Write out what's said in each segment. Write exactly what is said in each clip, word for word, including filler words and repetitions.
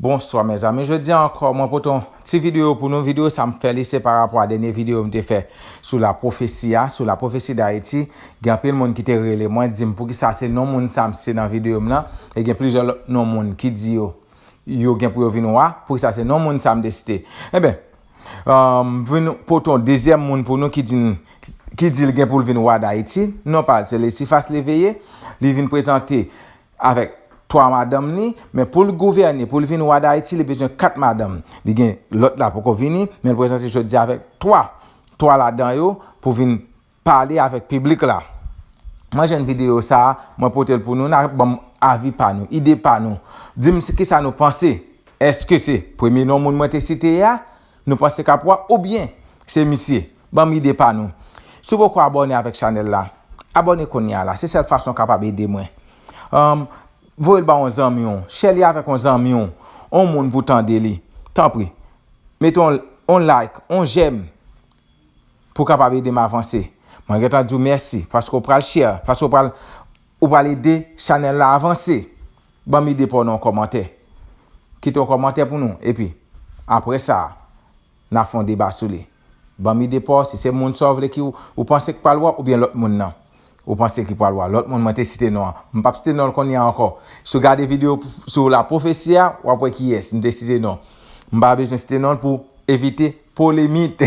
Bonswa mezanmi, jodi a ankò mwen pote yon ti videyo pou nou. Videyo sa m fè li se pa rapò a dènye videyo m te fè sou la pwofesi a, sou la pwofesi d Ayiti. Gen anpil moun ki te rele mwen, di m poukisa se non moun sa m site nan videyo m nan, e gen plizyè lòt non moun ki di yo, yo gen pou yo vin wa, poukisa se non moun sa m te site. Enben, um, vin pote yon dezyèm moun pou nou ki di n, ki di l gen pou l vin wa d Ayiti. Non pa l se Lesifas Léveillé. Li vin prezante avèk twa madanm li, men pou l gouvène, pou l vin wa d Ayiti, li bezwen kat madanm. Li gen lòt la poko vini, men l prezante jodi avèk twa. Twa ladan yo pou vin pale avèk piblik la. Mwen jwenn videyo sa a, mwen pote l pou nou, n a ban m avi pa nou, ide pa nou. Di m si kisa nou panse. Èske se premye non moun mwen te site a, nou panse k ap wa, oubyen se misye? Ban m ide pa nou. Si w poko abòne avèk chanèl la, abòne kounye a la. Se sèl fason w kapab ede mwen. Um, voye l ba yon zanmi w, share li avèk yon zanmi w, yon moun pou tande li. Tanpri, mete yon, yon like, yon j'aime pou w kapab ede m avanse. Mwen gentan di w mèsi paske w pral share, paske w pral, ou pral ede chanèl la avanse. Ban m ide pa w nan yon kòmantè. Kite yon kòmantè pou nou. Epi, apre sa, n a fè yon deba sou li. Ban m ide pa w, si se moun sa w vle ki ou, ou panse k pral wa, oubyen lòt moun nan. Ou panse ki pral wa. Lòt moun mwen te site non an. M p ap site non l kounye a ankò. Si w gade videyo sou la pwofesi a, w ap wè kiyès m te site non. M pa bezwen site non l pou evite polemik.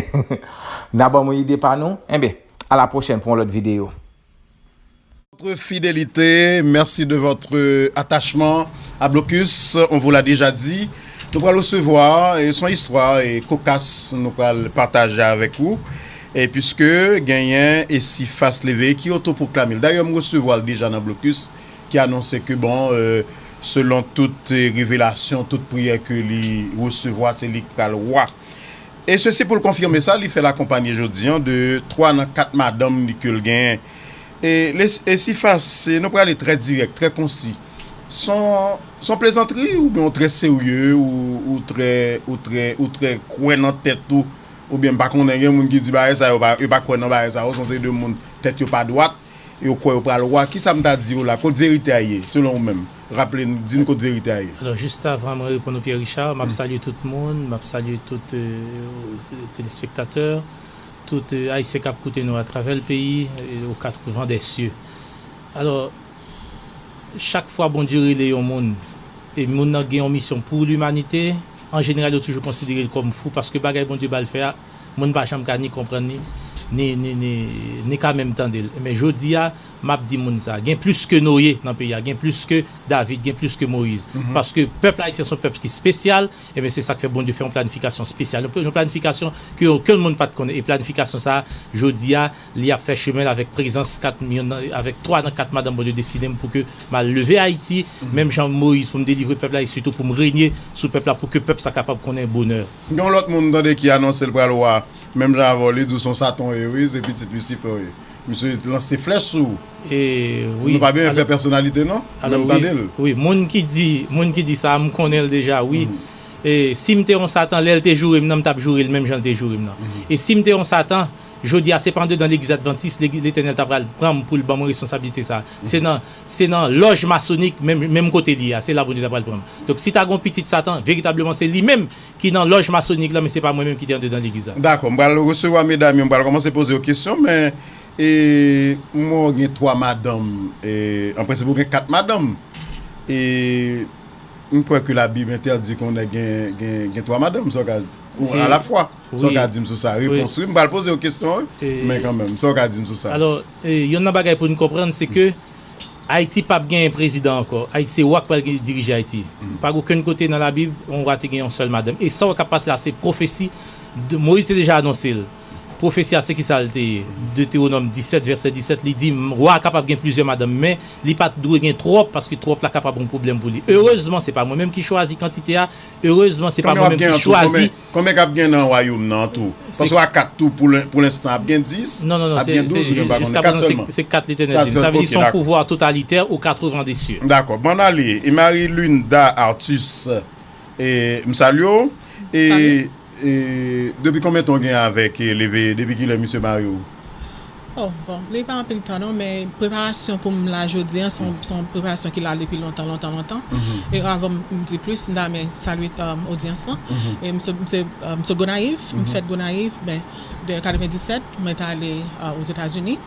N a ban m yon ide pa nou. Enben, a la pwochèn pou yon lòt videyo. Votre fidélité, merci de votre attachement à Blocus, on vous l'a déjà dit. Nou pral resevwa, e, son istwa, e, kokas nou pral pataje avèk ou. E piske genyen Esifas Leve ki otopwoklame l. Dayè, m resevwa l deja nan Blocus, ki anonse ke, bon, e, selon tout, e, revelasyon, tout priyè ke li resevwa, se li k pral wa. E sesi pou l konfime sa, li fè l akonpanye jodi an de twa nan kat madanm li ke l genyen. E, le, e si fas, e nou prale trè dirèk, trè konsi. Son, son plezantri oubyen ou trè serye, ou, ou trè, ou trè, ou trè kwè nan tèt ou, oubyen m pa konnen, gen moun ki di bagay sa yo pa, yo pa kwè nan bagay sa yo, son seri de moun tèt yo pa dwat. Yo kwè yo pral wa. Kisa m ta di yo la? Kot verite a ye, selon ou menm? Raple n, di n kot verite a ye. Alò, jis avan mwen reponn ou, Pierre Richard, m ap salye tout moun, m ap salye tout, euh, telespektatè, tout, euh, Ayisyen k ap koute nou atravè l peyi, euh, aux quatre vents des cieux. Alò, chak fwa Bondye rele yon moun, e moun nan gen yon misyon pou limanite, an jeneral, yo toujou konsidere l kòm fou, paske bagay Bondye ba l fè a, moun pa janm ka ni konprann li, ni, ni, ni, ni ka menm tande l. Men jodi a, m ap di moun sa, gen plis ke Noye nan peyi a, gen plis ke David, gen plis ke Moyiz. Paske pèp ayisyen se yon pèp ki espesyal, ebyen se sa k fè Bondye fè yon planifikasyon espesyal. Yon, yon planifikasyon ke okenn moun pa t konnen. E planifikasyon sa a, jodi a, li ap fè chemen l avèk prezans kat, youn nan, avèk twa nan kat madanm Bondye deside m pou ke m al leve Ayiti, menm jan Moyiz pou m delivre pèp la, e sitou pou m renye sou pèp la, pou ke pèp sa kapab konnen bonè. Gen yon lòt moun m tande ki anonse l pral wa, menm jan avè w, li di w se yon Satan w ye, wi, se pitit Lisifè w ye. Misye lanse flèch sou ou. E, wi. Nou pa bezwen fè pèsonalite, non, men m tande l. Wi, moun ki di, moun ki di sa, m konnen l deja, wi. E si m te yon Satan, lè l te joure m nan, m t ap joure l menm jan l te joure m nan. E si m te yon Satan, jodi a, se pa andedan legliz advantis, legi-, Letènèl ta pral pran m pou l ban mwen responsablite sa. Se nan, se nan lòj masonik, menm, menm kote li ye a, se la Bondye ta pral pran m. Donk, si ta gen yon pitit Satan, veritableman, se li menm ki nan lòj masonik la, men se pa mwen menm ki te andedan legliz la. Dakò, m pral resevwa medam yo, m pral kòmanse poze yo kesyon, men, e, m wè w gen twa madanm, e, an prensip, ou gen kat madanm. E, m kwè ke Labib entèdi ke yon nèg gen, gen, gen twa madanm, sa w ka, ou alafwa. Sa w ka di m sou sa? Repons, wi, m pral poze w kesyon, wi, men kanmenm, sa w ka di m sou sa? Alò, e, youn nan bagay pou n konprann, se ke Ayiti p ap genyen prezidan ankò. Ayiti, se wa k pral gen, dirije Ayiti. Pa gen okenn kote nan Labib, yon wa te gen yon sèl madanm. E sa w wè k ap pase la, se pwofesi. Moyiz te deja anonse l. Pwofesi a, se kisa l te ye? Detewonòm disèt, vèsè disèt, li di, wa a kapab gen plizyè madanm, men li pa t dwe gen twòp, paske twòp la kapab yon pwoblèm pou li. Erezman, se pa mwen menm ki chwazi kantite a, erezman, se pa mwen menm ki chwazi. Konbyen k ap gen nan wayòm nan tou? Paske w a kat tou, pou lenstan ap gen dis, ap gen douz, oubyen m pa konnen, kat sèlman. Se kat Letènèl di m. Sa vle di se yon pouvwa totalitè aux quatre vents des cieux. Dakò, bon, n ale. E Marie Linda Artus, e, m salye w. E, e depi konbyen tan w gen avèk, e, Leve, depi kilè misye marye w? Oh, bon, li pa anpil tan non, men preparasyon pou m la jodi an, se yon, se yon preparasyon ki la depi lontan, lontan, lontan. E avan m di plis, m ta renmen salye, um, odyans lan. E m sot, m se, um, m sot Gonayiv, m fèt Gonayiv, men de katrevenndisèt, mwen t ale, uh, Ozetazini,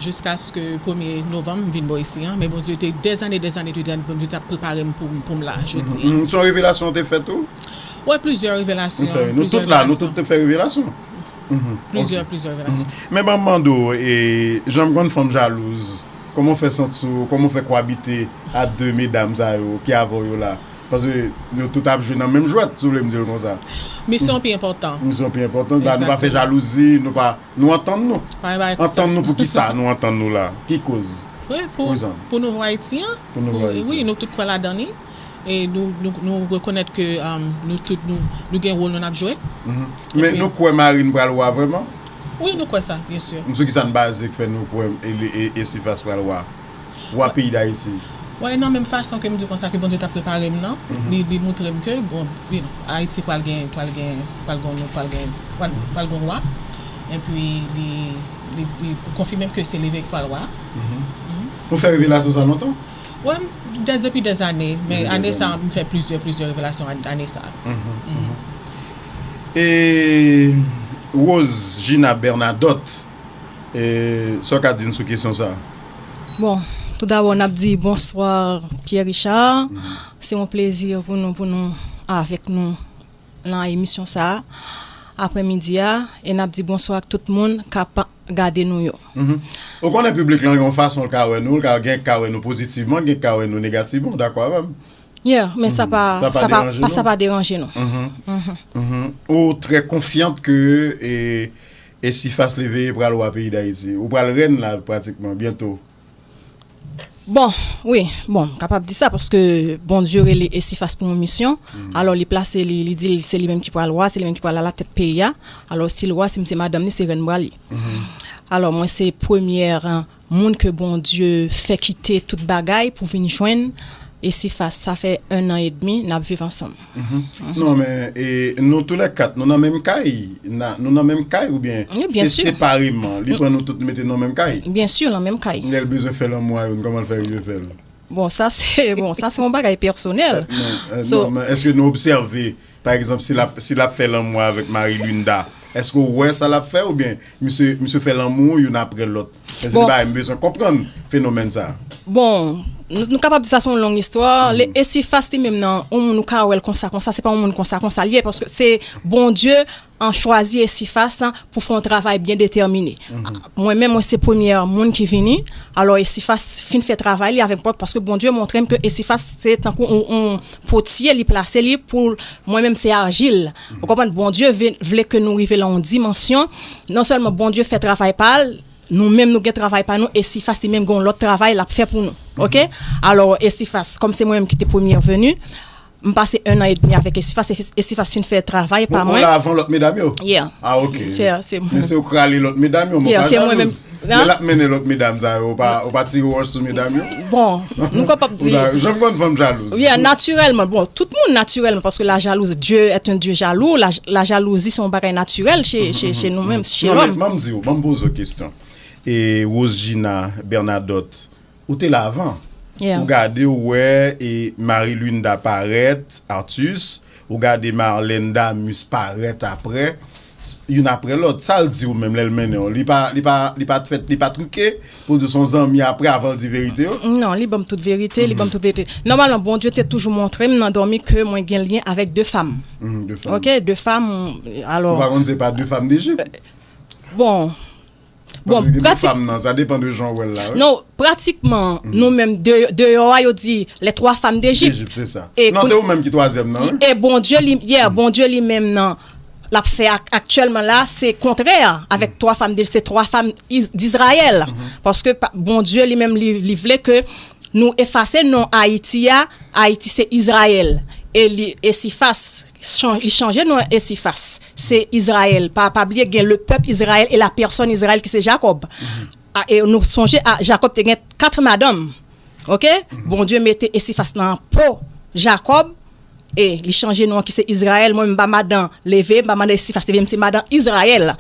jiskaske premye novanm, m vin bò isi an. Men Bondye te dèzane, dèzane, dèzane, Bondye t ap prepare m pou, pou m la jodi an. Se yon revelasyon te fèt ou? Wè, plizyè revelasyon. Nou fè, nou tout la, nou tout te fè revelasyon. Plizyè, plizyè revelasyon. Men ban m mande w, e, jan m konn fanm jalouz, kòman w fè santi w, kòman w fè kwabite a de medam sa yo ki avè w yo la? Paske yo tout ap jwe nan menm jwèt, si w vle m di l konsa. Misyon pi enpòtan. Misyon pi enpòtan. Ba, nou pa fè jalouzi, nou pa, nou antann nou. Antann nou pou ki sa nou antann nou la? Ki koz? Wi, pou, pou nou vwa Ayiti an. Pou nou vwa Ayiti. Wi, nou tout kwè ladan li. E nou, nou, nou rekonèt ke, um, nou tout, nou, nou gen wòl nou n ap jwe. Men nou kwè Marine pral wa vrèman? Wi, nou kwè sa, byen si. Sou ki sa n baze k fè nou kwè e, e, e, Esifas pral wa? Wa peyi Dayiti. Wè, nan menm fason ke m di konsa ke Bondye t ap prepare m nan, li, li montre m ke, bon, you know, Ayiti pral gen, pral gen, pral gen, pral gen, pral, pral gen wa. Epi li, li, li konfime m ke se li menm ki pral wa. Ou fè revelasyon sa lontan? Wè, dè, depi dèzane, men ane sa, m fè plizyè, plizyè revelasyon an-, ane sa. E Rose Gina Bernadotte, e sa w ka di n sou kesyon sa? Bon, toudabò, n ap di bonswa, Pierre Richard. Se yon plezi pou nou, pou nou avèk nou nan emisyon sa a, aprèmidi a, e n ap di bonswa ak tout moun k ap gade nou yo. Ou konnen piblik lan gen yon fason l ka wè nou, l ka gen k ka wè nou pozitivman, gen k ka wè nou negativman, ou dakò avè m? Yeah, men sa pa, sa pa, sa pa deranje nou. Ou trè konfyant ke, e, Esifas Léveillé pral wa peyi Dayiti. Ou pral rèn la pratikman, byento. Bon, wi, bon, m kapab di sa, paske Bondye rele Esifas pou yon misyon. Alò, li plase li, li di l se li menm ki pral wa, se li menm ki pral alatèt peyi a. Alò, si l wa, si m se madanm li, se rèn m pral ye. Alò, mwen se premyè moun ke Bondye fè kite tout bagay pou vin jwenn Esifas. Sa fè en an edmi n ap viv ansanm. Non, men, e, nou toulèkat, nou nan menm kay, na, nou nan menm kay oubyen se separeman? Li pran nou tout, li mete nou nan menm kay? Byen si, nan menm kay. Lè l bezwen fè lanmou a youn, kòman l fè rive fè l? Bon, sa se, bon, sa se yon bagay pèsonèl. Non, e, non, men èske nou obsève, pa egzanp, si l ap, si l ap fè lanmou avèk Marie Linda, èske w wè sa l ap fè oubyen misye, misye fè lanmou youn aprè lòt? Se de bagay m bezwen konprann fenomèn sa. Bon, nou, nou kapab di sa se yon long istwa. Le Esifas li menm nan, yon moun ou ka wè l konsa, konsa, se pa yon moun konsa, konsa l ye, paske se Bondye an chwazi Esifas pou fè yon travay byen detèmine. Mwen menm, mwen se premyè moun ki vini. Alò, Esifas fin fè travay li avèk pwòp, paske Bondye montre m ke Esifas se tankou yon, yon potye, li plase li pou mwen menm se ajil. Ou konprann? Bondye ve-, vle ke nou rive nan yon dimansyon. Non sèlman Bondye fè travay pa l, nou menm nou gen travay pa nou, Esifas li menm gen yon lòt travay l ap fè pou nou. Oke? Alò, Esifas, kòm se mwen menm ki te premyè veni, m pase en an edmi avèk Esifas, Esifas fin fè travay pa mwen. Ou la avan lòt medam yo? Yeah. Ah, oke. Yeah, se mwen. Men se ou k rale lòt medam yo, men ou pa jalouz. Lè l ap mennen lòt medam sa yo, ou pa, ou pa tire wòch sou medam yo? Bon, nou kapab di. Jan m konn fanm jalouz. Yeah, natirèlman. Bon, tout moun natirèlman, paske la jalouz, Dieu est un Dieu jaloux, la, la jalouzi se yon bagay natirèl che, che, che nou menm, che lòm. Non, men ban m di w, ban m poze w kesyon. E Rose Gina Bernadotte, ou te la avan. Yeah. Ou gade, ou wè, e Marie Linda parèt, Artus, ou gade Marlène Damus parèt aprè, youn aprè lòt. Sa l di w menm lè l mennen w? Li pa, li pa, li pa t fèt, li pa twike pou di w se yon zanmi aprè avan l di verite yo? Non, li ban m tout verite, li ban m tout verite. Nòmalman, Bondye te toujou montre m nan dòmi ke mwen gen lyen avèk de fanm. Mhm, de fanm. Oke, de fanm, alò. Ou pa konn se pa de fanm Dejip? Bon, Bon, paske gen de fanm nan, sa depann de jan w wè l la, wi. Non, pratikman, nou menm de, deyò a, yo di, les trois femmes d'Égypte. Dejip, se sa. Non, se ou menm ki twazyèm nan, wi. E Bondye li, yeah, Bondye li menm nan, l ap fè ak-, aktyèlman la, se kontrè avèk twa fanm de, se twa fanm Iz-, d'Izrayèl. Paske pa, Bondye li menm, li, li vle ke nou efase non Ayiti a, Ayiti se Izrayèl. E li, Esifas, chan-, li chanje non Esifas. Se Izrayèl. Pa, pa bliye gen le pèp Izrayèl e la pèsòn Izrayèl ki se Jakòb. A, e nou sonje, a, Jakòb te gen kat madanm. Oke? Bondye mete Esifas nan po Jakòb. E li chanje non an ki se Izrayèl. Mwen menm m pa madan Leve, m pa madan Estifas Leve, m se madan Izrayèl.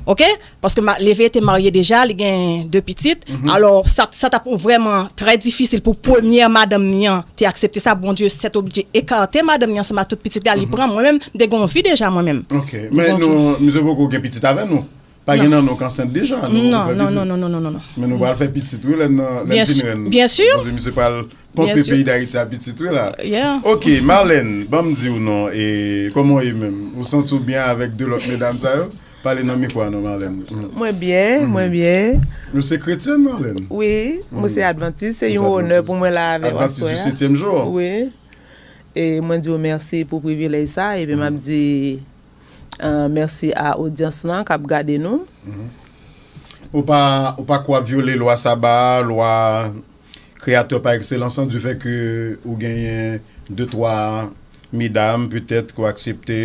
Oke? Paske ma, Leve te marye deja, li gen de pitit. Alò, sa, sa t ap vrèman trè difisil pou premyè madanm ni an te aksepte sa. Bondye sètoblije ekate madanm ni ansanm ak tout pitit la, li pran. Mwen menm, m te gen yon vi deja, mwen menm. Ok. Men nou, misye poko gen pitit avè nou. Pa gen nan nou k ansent deja. Nou poko fè pitit. Non, non, non, non, non, non, non. Men nou pral fè pitit, wi, lè n nan, lè n fin renn. Byen si. Bondye, misye pral ponpe peyi Dayiti a pitit, wi, la. Yeah. Ok, Marlène, ban m di w non, e kòman w ye menm? Ou santi w byen avèk de lòt medam sa yo? Pale nan mikwo a non, Marlène. Mwen byen, mwen byen. Ou se kretyèn, Marlène? Wi, mwen se advantis, se yon onè pou mwen la avè w aswè a. Advantis du septième jour. Wi. E mwen di w mèsi pou privilèj sa, epi m ap di, euh, mèsi a odyans lan k ap gade nou. Ou pa, ou pa kwè w ap vyole lwa saba a, lwa kreyatè pa ekselans lan, du fait que ou genyen de, twa medam, petèt, ke w aksepte,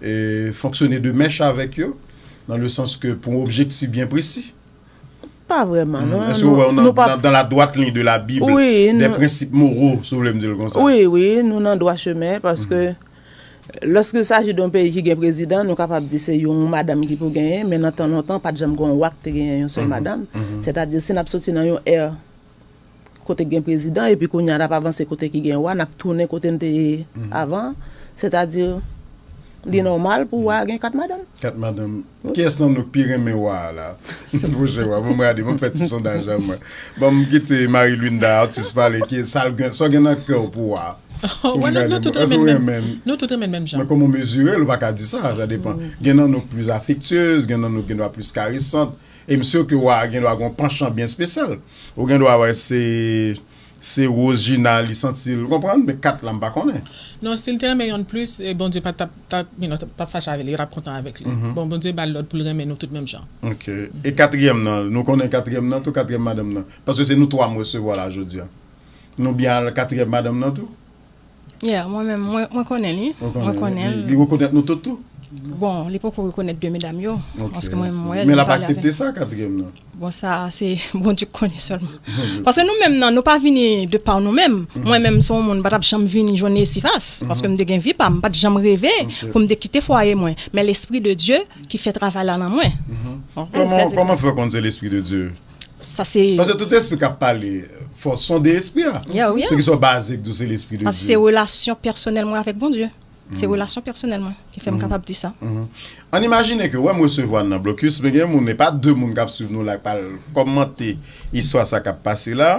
e, fonksyone de mèch avèk yo, dans le sens que pou yon objektif byen presi? Pa vrèman, non. Èske w wè w nan, dans, dans la droite ligne de la Bible, des principes moraux, si w vle m di l konsa? Wi, wi, nou nan dwa chemen, paske lòske il s'agit d'un pays ki gen prezidan, nou kapab di se yon madanm ki pou genyen, men nan tan lontan, pa t janm gen yon wa k te genyen yon sèl madanm. Sètadi, si n ap soti nan yon è kote k gen prezidan, epi kounye a n ap avanse kote ki gen wa, n ap tounen kote n te ye avan. Sètadi, li nòmal pou wa a gen kat madanm. Kat madanm. Kiyès nan nou k pi renmen wa a la? Pwochen wa. Bon, mwen gade, mwen fè ti sondaj la, mwen. Bon, m kite Marie Luinda Arthus pale, ki sa l gen, sa w gen nan kè w pou wa a? Wè, nou, nou tout renmen menm, nou tout renmen menm jan. Men kòman w mezire l, ou pa ka di sa, sa depan. Gen nan nou k pli afektyez, gen nan nou k gen dwa pli karesant. E m si ke wa a gen dwa gen yon panchan byen espesyal. Ou gen dwa wè se, se Rose Gina, li santi l, konprann, men kat la m pa konnen. Non, si l te renmen yonn plis, e Bondye pa t ap, t ap, you know, t ap fache avè l, yo t ap kontan avèk li. Bon, Bondye ba l lòd pou l renmen nou tout menm jan. Ok. E katriyèm nan, nou konnen katriyèm nan, tou katriyèm madanm nan. Paske se nou twa m resevwa la jodi a. Nou byen al katriyèm madanm nan tou? Yeah, mwen menm, mwen, mwen konnen li. Mwen konnen l. Li rekonèt nou tout tou? Bon, li poko rekonèt de medam yo. Paske mwen, mwen wè l. Men l ap aksepte sa, katriyèm nan? Bon, sa, se Bondye k konnen sèlman. Paske nou menm nan, nou pa vini de pa nou menm. Mwen menm, se yon moun, m pa t ap janm vini jwenn Esifas. Paske m te gen vi pa m, m pa t janm reve pou m te kite fwaye mwen. Men Lespri de Dye ki fè travay la nan mwen. Kòman, kòman fè w konn se Lespri de Dye? Sa se. Paske tout espri k ap pale, fò sonde espri a. Yeah, yeah. Sou ki sa w baze k di w se Lespri de Dye? Paske se relasyon pèsonèl mwen avèk Bondye. Se relasyon pèsonèl mwen ki fè m kapab di sa. Ann imajine ke, wè, m resevwa n nan blokis, men gen moun, e pa de moun k ap swiv nou la, k pral kòmante istwa sa k ap pase la.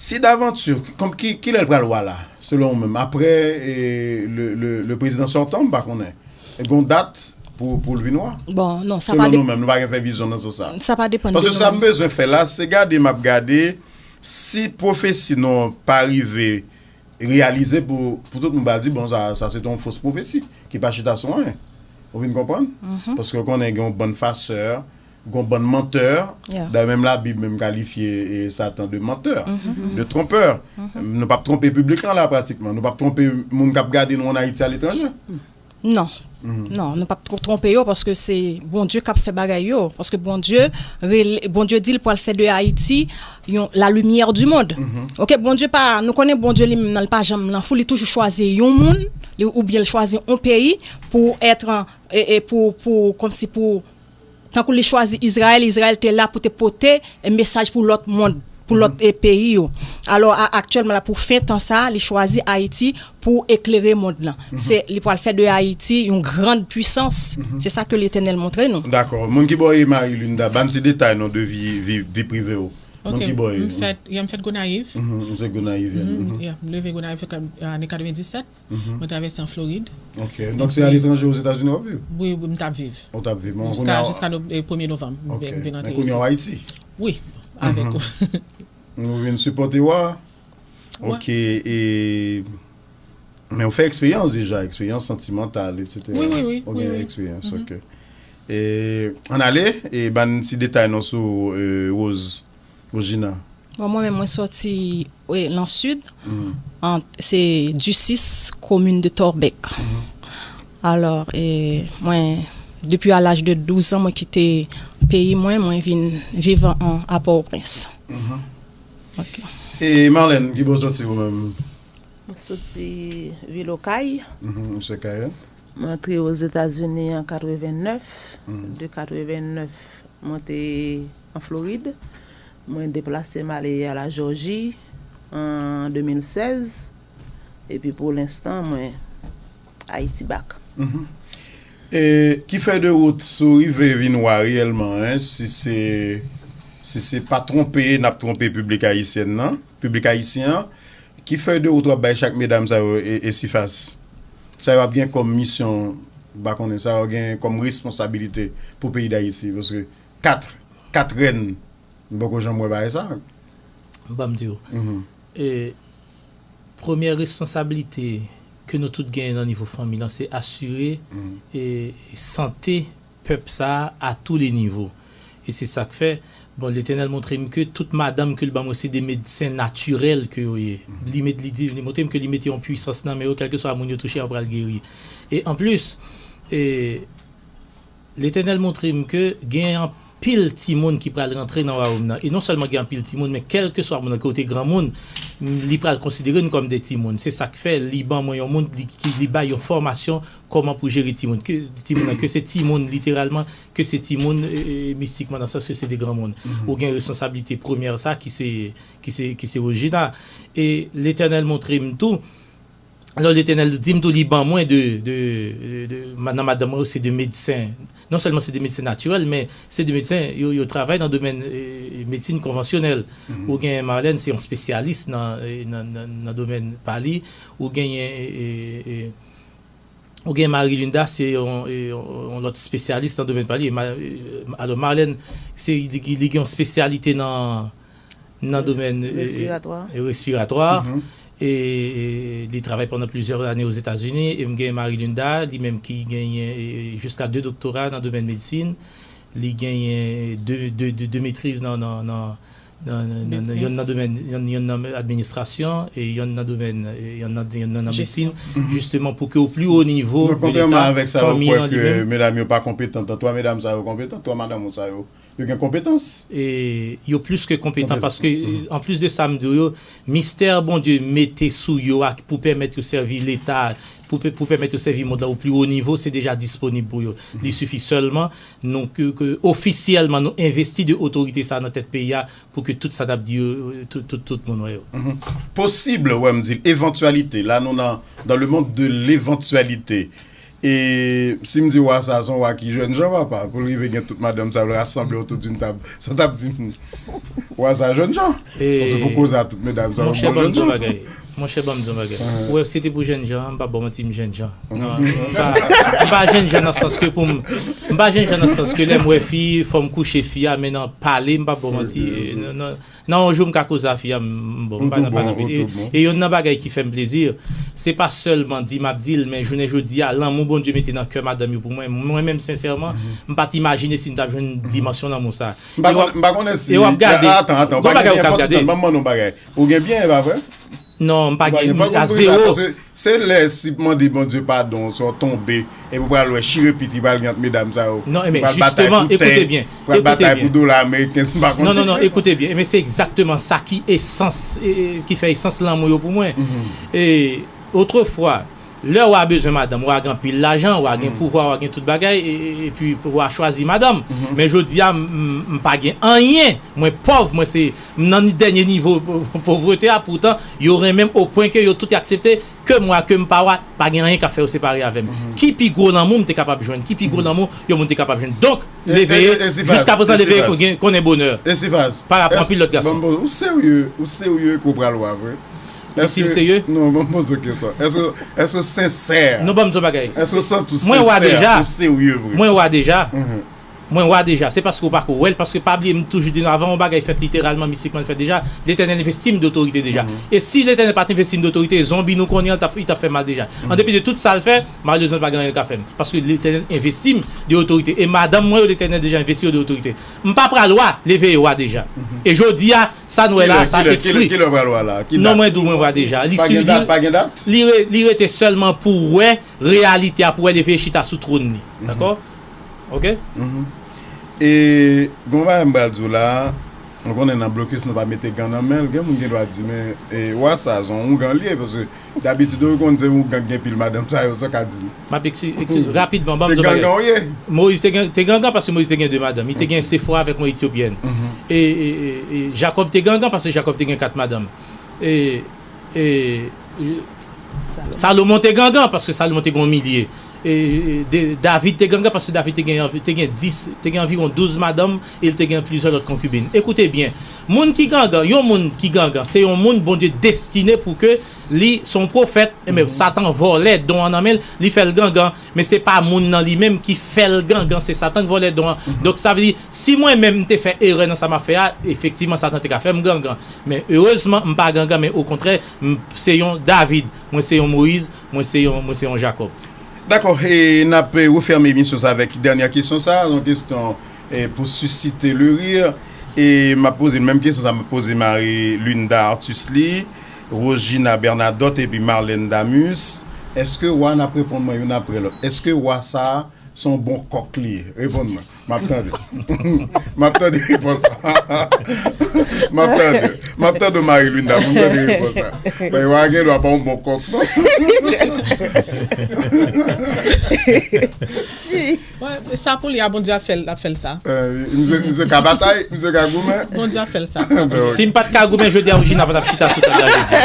Si davanti, kòm ki, kilè l pral wa la, selon ou menm, aprè, e, le, le, le prezidan sòtan, m pa konnen. Gon dat pou, pou l vin wa? Bon, non, sa pa. Selon nou menm, nou pa gen fè vizyon nan sans sa. Sa pa depann de nou menm. Paske sa m bezwen fè la, se gade m ap gade si pwofesi nou an pa rive reyalize pou, pou tout moun pa di, bon, sa, sa se te yon fos pwofesi, ki pa chita sou anyen. Ou vin konprann? Paske w konnen gen yon bann fasè, gon bann mantè. Dayè, menm Labib menm kalifye, e, Satan de menteur, de trompeur. Nou p ap twonpe piblik lan la, pratikman. Nou p ap twonpe moun k ap gade nou ann Ayiti, aletranje. Non. Non, nou p ap twonpe yo, paske se Bondye k ap fè bagay yo. Paske Bondye, Bondye di l pral fè de Ayiti yon, la lumière du monde. Ok, Bondye pa, nou konnen Bondye li menm nan, li pa janm nan fou, li toujou chwazi yon moun, li, oubyen l chwazi yon peyi pou èt, e, e pou, pou, kòmsi pou Tankou li chwazi Izrayèl, Izrayèl te la pou te pote, e, mesaj pou lòt mond, pou lòt, e, peyi yo. Alò, a, aktyèlman la, pou fen tan sa, li chwazi Ayiti pou eklere mond lan. Se, li pral fè de Ayiti yon grand pwisans. Se sa ke Letènèl montre nou. Dakò. Moun ki bò w ye, Marie Linda, ba n ti detay non de vi, vi, vi prive w. Moun ki bò w ye? M fèt, yeah, m fèt Gonayiv. Ou se Gonayivyèn. Yeah, m leve Gonayiv ane katrevenndisèt. Mwen travèse an Florid. Ok. Donk se aletranje Ozetazini w ap viv? Wi, wi, m t ap viv. Ou t ap viv. Jiska, jiska premye novanm, m vin rantre isi. Men kounye a w Ayiti? Wi, avèk ou. Nou vin sipòte w a? Ok, e, men ou fè eksperyans deja, eksperyans santimantal, etsetera. Wi, wi, wi. Ou gen eksperyans, ok. E, ann ale, e ba n ti detay non sou, e, Rose, Rosegina. Bon, mwen menm, mwen sòti, wi, nan sid, an, se Ducis, komin de Torbeck. Alò, e, mwen, depi a laj de douz an, mwen kite peyi mwen, mwen vin viv an, a Pòtoprens. Ok. E Marlène, ki bò w sòti ou menm? Mwen Soti vil Okay. Mhm, misye Kay. Mwen antre Ozetazini an katrevennèf. De katrevennèf, mwen te an Florid. Mwen deplase m ale a la Jòji an de mil sèz. Epi pou lenstan, mwen Ayiti bak. Mhm. E ki fè de wout sou rive vin wa reyèlman, en, si se, si se pa twonpe, n ap twonpe piblik ayisyèn nan, piblik ayisyen an, ki fè de wout w ap bay chak medam sa yo e, e Sifas? Sa yo ap gen kòm misyon, m pa konnen, sa yo gen kòm responsabilite pou peyi Dayiti, paske kat, kat rèn, m poko janm wè bagay sa. Ban m di w. Mhm. E, premyè responsablite ke nou tout genyen nan nivo fanmi lan, se asire, e, sante pèp sa a, a tou le nivo. E se sa k fè, bon, Letènèl montre m ke tout madanm ke l ban mwen, se de medsen natirèl ke yo ye. Li met, li di, li montre m ke li mete yon pwisans nan men yo, kèlkeswa moun yo touche, yo pral geri. E anplis, e, Letènèl montre m ke gen anpil timoun ki pral rantre nan wayòm nan. E non sèlman gen anpil timoun, men kèlkeswa moun nan, ke w te granmoun, m, li pral konsidere n kòm de timoun. Se sa k fè li ban mwen yon moun, li, ki, li bay yon fòmasyon kòman pou jere timoun. Ke, timoun nan, ke se timoun literalman, ke se timoun, e, e, mistikman, nan sans ke se de granmoun. Ou gen responsablite premyè sa ki se, ki se, ki se Wojina. E Letènèl montre m tou, alò, Letènèl di m tou, li ban mwen de, de, de, de, ma-, nan madanm mwen yo, se de medsen. Non sèlman se de medsen natirèl, men se de medsen, yo, yo travay nan domèn, e, medsin konvansyonèl. Ou gen Marlène, se yon espesyalis nan, e, nan, nan, nan domèn pa li. Ou genyen, e, e, e, ou gen Marie Linda, se yon, e, yon, yon lòt espesyalis nan domèn pa li. E Ma-, e, alò, Marlène, se, li, li gen yon espesyalite nan, nan domèn, e, respiratwa. E, respiratwa. E, e, li travay pandan plizyè ane Ozetazini. E m gen Marie Linda, li menm ki genyen, e, jiska de doktora nan domèn medsin. Li genyen de, de, de, de metriz nan, nan, nan, nan, nan, nan, yonn nan domèn, yonn, yonn nan administrasyon, e yonn nan domèn, e yonn nan, yonn nan, nan medsin, jisteman pou ke o pli wo nivo de Leta, fanmi an li menm. Non, kontrèman avèk sa, ou kwè ke medam yo pa konpetan, twa medam sa yo konpetan, twa madanm ou sa yo, yo gen konpetans. E yo plis ke konpetan, paske, anplis de sa m di w yo, mistè Bondye mete sou yo a pou pèmèt yo sèvi Leta, pou, pou pèmèt yo sèvi mond lan o pli wo nivo, se deja disponib pou yo. Li sifi sèlman nou, ke, ke ofisyèlman nou envesti de otorite sa nan tèt peyi a pou ke tout sa n ap di yo, tout, tout, tout moun wè yo. Posib, wè m di l, evantyalite. La nou nan, dans le monde de l'éventualité. E si m di wa sa, se yon wa ki jènjan, papa, pou l rive gen tout madanm sa yo rasanble otou d'une tab. Sa w t ap di m, wa sa jènjan. Paske pou koze a tout medam sa yo, monchè, bon, ban m di w jènjan. Monchè, ban m di w bagay. Ou wè, si se te pou jènjan, m p ap ba w manti, m jènjan. Non, m pa, m pa jènjan nan sans ke pou m, m pa jènjan nan sans ke lè m wè fi, fò m kouche fi a, men nan pale, m p ap ba w manti. Nan, nan, Nan yon jou m ka koze a fi a, m, m bon, m pa nan pale anpil. E, e yonn nan bagay ki fè m plezi, se pa sèlman di m ap di l, men jounen jodi a, lanmou Bondye mete nan kè madanm yo pou mwen, mwen menm sensèman, m pa t imajine si m t ap jwenn dimansyon lanmou sa. M pa konnen, m pa konnen si, e w ap gade, atan, atan, ou pa gen byen fò ti tann, ban m mande yon bagay. Ou gen byen, e pa vre? Non, m pa gen, a zewo. Se lè si mande Bondye padon, sa w tonbe, epi w pral wè chire piti pral gen ant medam sa yo. Non, men jisteman, ekoute byen, pral batay pou dola ameriken, si m pa konnen. Non, non, non, ekoute byen, men se egzakteman sa ki esans, e, e, ki fè esans lanmou yo pou mwen. E, otrefwa, lè w a bezwen madanm, w a gen anpil lajan, w a gen pouvwa, w a gen tout bagay, e, e, epi w a chwazi madanm. Men jodi a, m, m, m pa gen anyen, mwen pòv, mwen se, m nan dènye nivo povrete a, poutan, yo renmen m o pwen ke yo tout aksepte ke m wa, ke m pa wa, pa gen anyen k ap fè yo separe avè m. Ki pi gwo lanmou m te kapab jwenn? Ki pi gwo lanmou yon moun te kapab jwenn? Donk, Leveye, jiskaprezan, Leveye konnen bonè. Parapò anpil lòt gason. Ou serye, ou serye ke w pral wa vre? Èske m serye? Non, ban m poze w kesyon. Èske, èske w sensè? Non, ban m di w bagay. Èske w santi w sensè? Mwen wa deja. Ou serye vre? Mwen wa deja. Mwen wa deja, se paske w pako wè l, paske pa bliye m toujou di nou, avan yon bagay fèt literalman, mistikman l fèt deja, Letènèl envesti m de otorite deja. E si Letènèl pa t envesti m de otorite, zonbi nou konnen an, t ap, li t ap fè mal deja. An depi de tout sa l fè, malerezman, pa gen anyen l ka fè m. Paske Letènèl envesti m de otorite. E madanm mwen yo, Letènèl deja envesti yo de otorite. M pa pral wa, Leveye wa deja. E jodi a, sa nou wè la, sa ekspre. Kilè, kilè, kilè w pral wa la? Non, mwen di w mwen wa deja. Li, li rete sèlman pou wè reyalite a, pou wè Leveye chita sou twòn li. Dakò? Ok? E gen yon bagay m pral di w la, Nou konnen nan blokis nou pa mete gan nan men l, gen moun gen dwa di, men e, wa sa, se yon ougan li ye, paske dabitid ou konn se ougan k gen pil madanm sa yo, sa w ka di nou? M ap ekspli-, ekspli-, rapidman, ban m Se yon bagay. Gangan ou ye? Moyiz te gen, te gangan paske Moyiz te gen de madanm. Li te gen Sefora avèk yon Etyopyèn. E, e, e, e Jakòb te gangan paske Jakòb te gen kat madanm. E, e, Salomon. Salomon te gangan paske Salomon te gen yon milye. E, e, de, David te gangan paske David te gen, te gen dis, te gen anviwon douz madanm e l te gen plizyè lòt konkibin. Ekoute byen, moun ki gangan, yon moun ki gangan, se yon moun Bondye destine pou ke li se yon pwofèt, enben, Satan vòlè don an nan men l, li fè l gangan, men se pa moun nan li menm ki fè l gangan, se Satan ki vòlè don an. Donk, sa vle di, si mwen menm m te fè erè nan sa m ap fè a, efektivman, Satan te ka fè m gangan. Men erezman, m pa gangan, men okontrè, m se yon David, mwen se yon Moyiz, mwen se yon, mwen se yon Jakòb. Dakò, e n ap, e, refèmen emisyon sa avèk dènyè kesyon sa, yon kesyon, e, pou sisite le rir. E m ap poze l menm kesyon sa, m ap poze Marie Linda Artus li, Rosegina Bernadotte epi Marlène Damus. Èske wa n ap reponn mwen youn apre lòt? Èske wa sa a se yon bon kòk li ye? Reponn mwen. M ap tande. M ap tande repons sa. M ap tande. M ap tande Marie Linda pou m tande repons sa. Paske wa gen dwa pa yon bon kòk, non. Wè, sa pou li a, Bondye ap fè l, ap fè l sa. Eh, misye, misye ka batay, misye ka goumen. Bondye ap fè l sa. Ben, ok. Si m pa t ka goumen jodi a, Rosegina pa t ap chita sou tab la jodi a.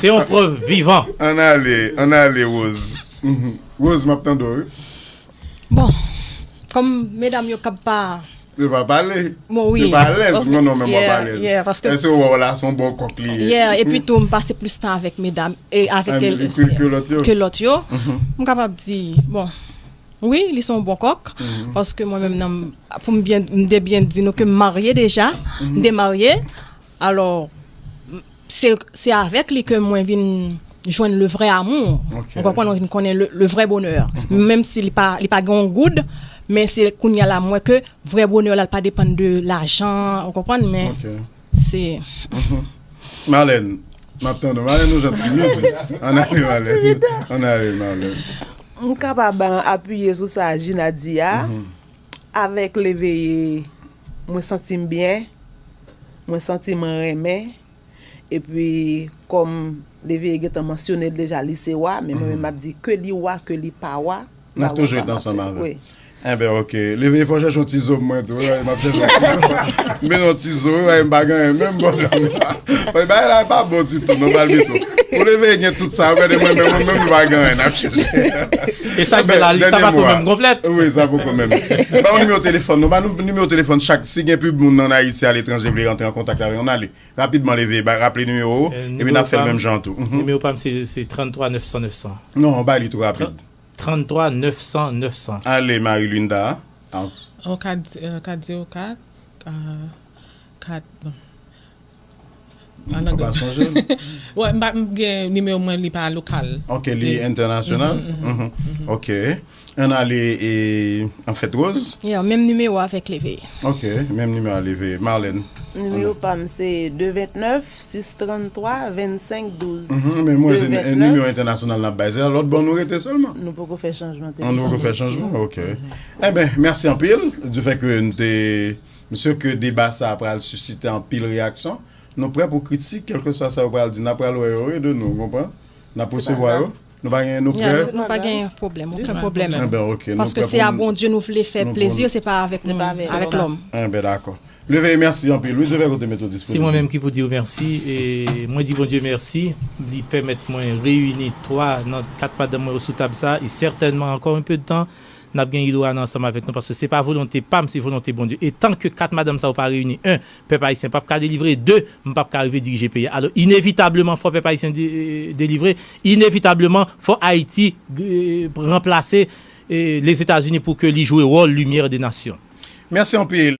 Se yon prèv vivan. Ann ale, ann ale, Rose. Mhm. Rose, m ap tande w, wi. Bon, kòm medam yo k ap pa Yo pa pale. Bon, wi. Yo pa alèz. Paske, non, non, men mwen pa alèz. Yeah, paske Èske w wè w la se yon bon kòk li ye? Yeah, epi tou, m pase plis tan avèk medam, e avèk Ah, ke, ke, ke lòt yo? Ke lòt yo. Mhm. M kapab di, bon, wi, li se yon bon kòk, Mhm. paske mwen menm, nan, pou m byen, m te byen di nou ke m marye deja, Mhm. m te marye, alò, m, se, se avèk li ke mwen vin jwenn le vrai amour. Ok. Ou konprann, mwen vin konnen le, le vrai bonheur. Mhm. Menm si li pa, li pa gen yon goud, men se kounye a la m wè ke vrè bonè la, l pa depann de lajan, ou konprann, men Ok. se Mhm. Marlène, m ap tande w. Marlène, ou jan timid, wi. Ann ale, Marlène. Ann ale, Marlène. M kapab, uh, apiye sou sa Gina di a. Mhm. Avèk Leveye, mwen santi m byen. Mwen santi m renmen. Epi, kòm Leveye gentan mansyone l deja, li se wa, men mwen menm m ap di ke li wa, ke li pa wa, N ap toujou ret ansanm avè l. Wi. Enben, ok. Leveye, fò chèche yon ti zo pou mwen tou, wi, m ap chèche yon ti zo. M bezwen yon ti zo, wi, m pa gen anyen menm, bon, paske bagay la pa bon ditou, non, Palmito. Pou Leveye gen tout sa, ou gade mwen menm, mwen menm, nou pa gen anyen, n ap chèche. E sa k bèl la, li sa pa tou menm konplèt. Wi, sa poko menm. Ba yon nimewo telefòn, non, ba nou nimewo telefòn chak, si gen pibl moun ann Ayiti, aletranje, vle rantre an kontak avè nou, ale. Rapidman, Leveye, ba, raple nimewo ou, epi n ap fè l menm jan tou. Mhm. Nimewo pa m, se, se tranntwa nèf san nèf san. Non, ba li tou rapid. Tranntwa nèf san nèf san. Ale, Marie Linda. Ah. Oh, kat, euh, kat zewo kat, euh, kat, bon. An anglè. Ou pa sonje l? Wè, m pa, m gen nimewo mwen, li pa lokal. Ok, li entènasyonal? Mhm, mhm, mhm. Ok. Ann ale, e, anfèt, Rose? Yeah, menm nimewo avèk Leveye. Ok, menm nimewo a Leveye. Marlène? Nimewo pa m se de vennèf, sis tranntwa, vennsenk douz. Mhm, men mwen, se nimewo entènasyonal n ap bay. Se lòt bò nou rete sèlman. Nou poko fè chanjman telefòn. Nou poko fè chanjman, ok. Mhm. Enben, mèsi anpil, du fait que n te, m si ke deba sa a pral sisite anpil reyaksyon. Nou prè pou kritik, kèlkeswa sa yo pral di, n ap pral wè yo, wi, de nou, w konprann? N ap resevwa yo. Nou pa gen, nou prè? Yeah, nou, nou pa gen pwoblèm, okenn pwoblèm. Enben, ok, nou prè pou nou. Paske se a Bondye nou vle fè plezi, se pa avèk nou, avèk lòm. Enben, dakò. Leveye, mèsi anpil. Wi, Jovè, kote Metodis? Se mwen menm ki pou di w mèsi. E mwen di Bondye mèsi. Li pèmèt mwen reyini twa nan kat madanm mwen yo sou tab sa. E sètènman, encore un peu de temps, n ap gen Iloane ansanm avèk nou, paske se pa volonte pa m, se volonte Bondye. E tan ke kat madanm sa yo pa reyini, en, pèp ayisyen p ap ka delivre, de, m p ap ka rive dirije peyi a. Alò, inevitableman, fò pèp ayisyen de-, delivre, inevitableman, fò Ayiti, eh, ranplase, eh, Lèzetazini pou ke li jwe wòl limyè de nasyon. Mèsi anpil.